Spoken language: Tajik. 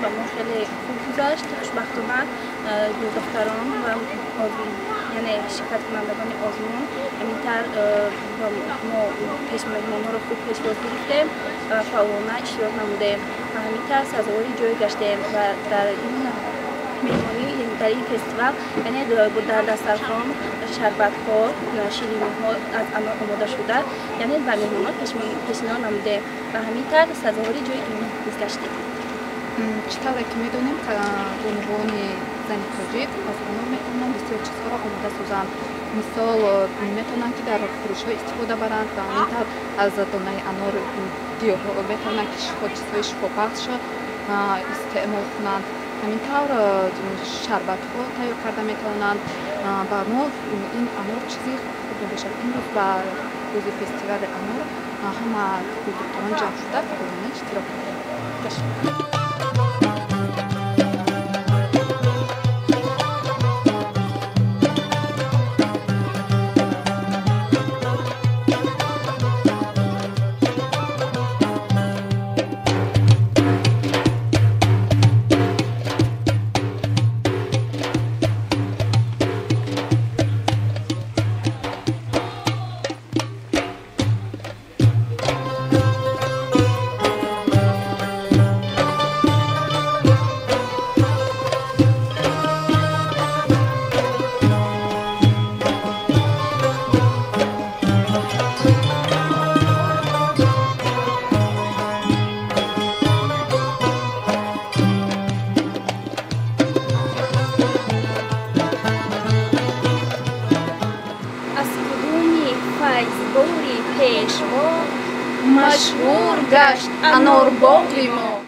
ба мо хеле хуб гузашт. Хушбахтона духтарон ва яъне ширкаткунандагони озмун ҳаминтар мо меҳмонҳоро хуб пешвоз гирифтем ва фаъолона иштирок намудем ва ҳаминтар сазовори ҷой гаштем ва дар ин меҳмонӣ, дар ин фестивал, яъне дар дастархон шарбатҳо, шириниҳо аз анор омода шуда, яъне ба меҳмонҳо пешниҳод намудем ва ҳамин тавр сазовори ҷои низ гаштем. Чӣ тавре ки медонем, бонувони зани тоҷик аз анор метавонанд бисёр чизҳоро омода созанд. Мисол, метавонанд ки дар хӯришҳо истифода баранд ва ҳамин тавр аз донаи анор гиёҳҳо метавонанд ки чизҳои шифобахшро истеъмол кунанд. Ҳамин тавр шарбатҳо тайёр карда метавонанд. Ба мо ин анор чизи хуб мебошад. Имрӯз ба рӯзи фестивали анор ҳама духтарон ҷамъ шуда фаъолона иштирок кардем. Ташаккур. Файзбори пешво машҳур гашт анорбоғи мо.